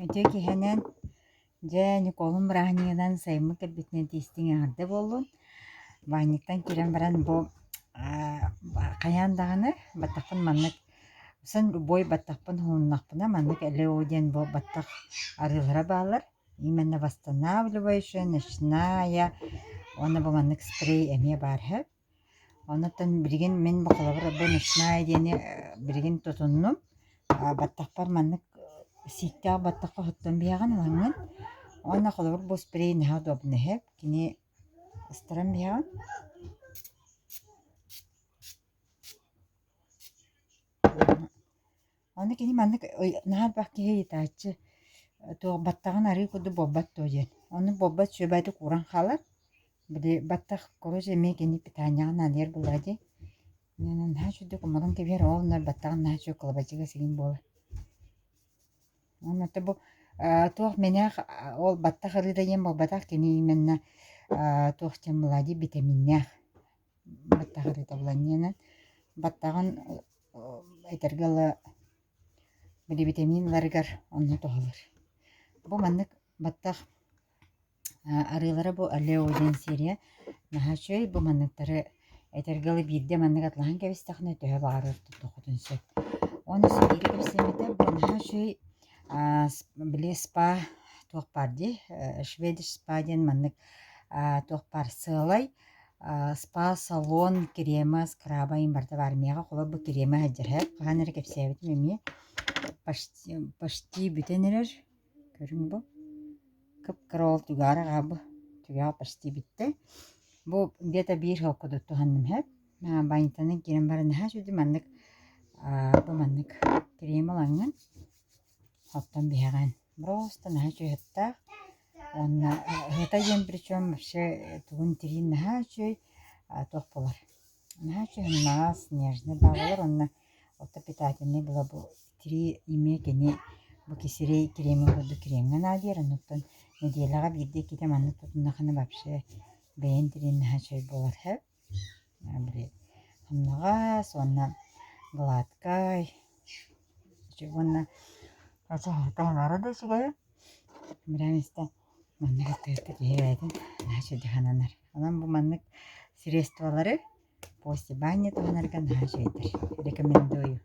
Үтүө киэһэнэн, дьэ, Ньукуолун бырааһынньыгынан сайыммыт кэлбитинэн тиистиҥ эҕэрдэ буоллун. Баанньыктан киирэн баран бу хайаан даҕаны баттахпын маннык сын любой баттахпын уһуннахпына маннык Лео диэн бу баттах арыылара бааллар. Именно восстанавливающая, ночная уонна бу маннык спрей эмиэ баар үһү. Онтон билигин мин бу холобур бу ночная диэни билигин тутуннум. Баттахпар маннык сииктээх баттахха оһоттон биһэҕин ылаҥҥын уонна холобур бу спрей наһаа удобно үһү. Кини ыстаран биһэҕин. Аны кини маннык наһаа элбэх киһи ыйытааччы туох баттаҕын арыы курдук буолбат дуо диэн. Оннук буолбат сүөбээтик ууран хаалар. Били баттах короче эмиэ кини питаниеҕа наадыйар буоллаҕа дии. Онон наһаа үчүгдүк уматан кэбиһэр, ол оннугар баттаҕын наһаа үчүгэй кылабачыгас игин буолар. Уонна бу туох мэнээх ол баттах арыыта диэн буолбатах кини именно туох диэн буоллаҕа дии битэмииннээх баттах арыыта буолан диэнэн баттаҕын этэргэ дылы били битэмиин ыларыгар онно туһалыыр. Бу маннык баттах арыылара бу Алео диэн серия наһаа үчүгэй. Бу манныктары этэргэ дылы биирдэ маннык атылаһан кэбистэххинэ төһө баҕарар туттуоххутун сөп. Уонна биири кэпсиэм бу наһаа үчүгэй били спа туох баар дии Swedish спа диэн маннык туох баар сыалай Спа-салон, крема, скраба иһин барыта баар. Миэхэ холобур бу крема сылдьар Хаһан эрэ кэпсээбитим эмиэ. Почти, почти бүтэн эрэр. Көрүҥ бу. Кып-кыра ол түгэҕэр аҕаа бу. Түгэҕэ почти бүттэ. Бу где-то биир сыл курдук туһанным сөп. Банятанан киирэн баран наһаа үчүгэй маннык бу маннык крем ылаҥҥын оттон биһэҕин. Просто наһаа үчүгэй сыттаах уонна сыта диэн причем вообще тугун тириин наһаа үчүгэй туох буолар наһаа үчүгэй сымнаҕас нежный баа буолар уонна ото питательный була бу тирии эмиэ кини бу кисирэй кремин курдук кремҥэ наадыйар оннуттан нэдиэлэҕэ биирдэ иккитэ маннык тутуннахына вообще бэйэн тириин наһаа үчүгэй буолар сөп били сымнаҕас уонна гладкай уонна таҥара да үчүгэйэ Бирэн истэ маннык аттыгар киһи бэйэтин наһаа үчүгэйдик сананар. Онон бу маннык средстволары после бани туһанарга наһаа үчүгэйдэр. Рекомендую.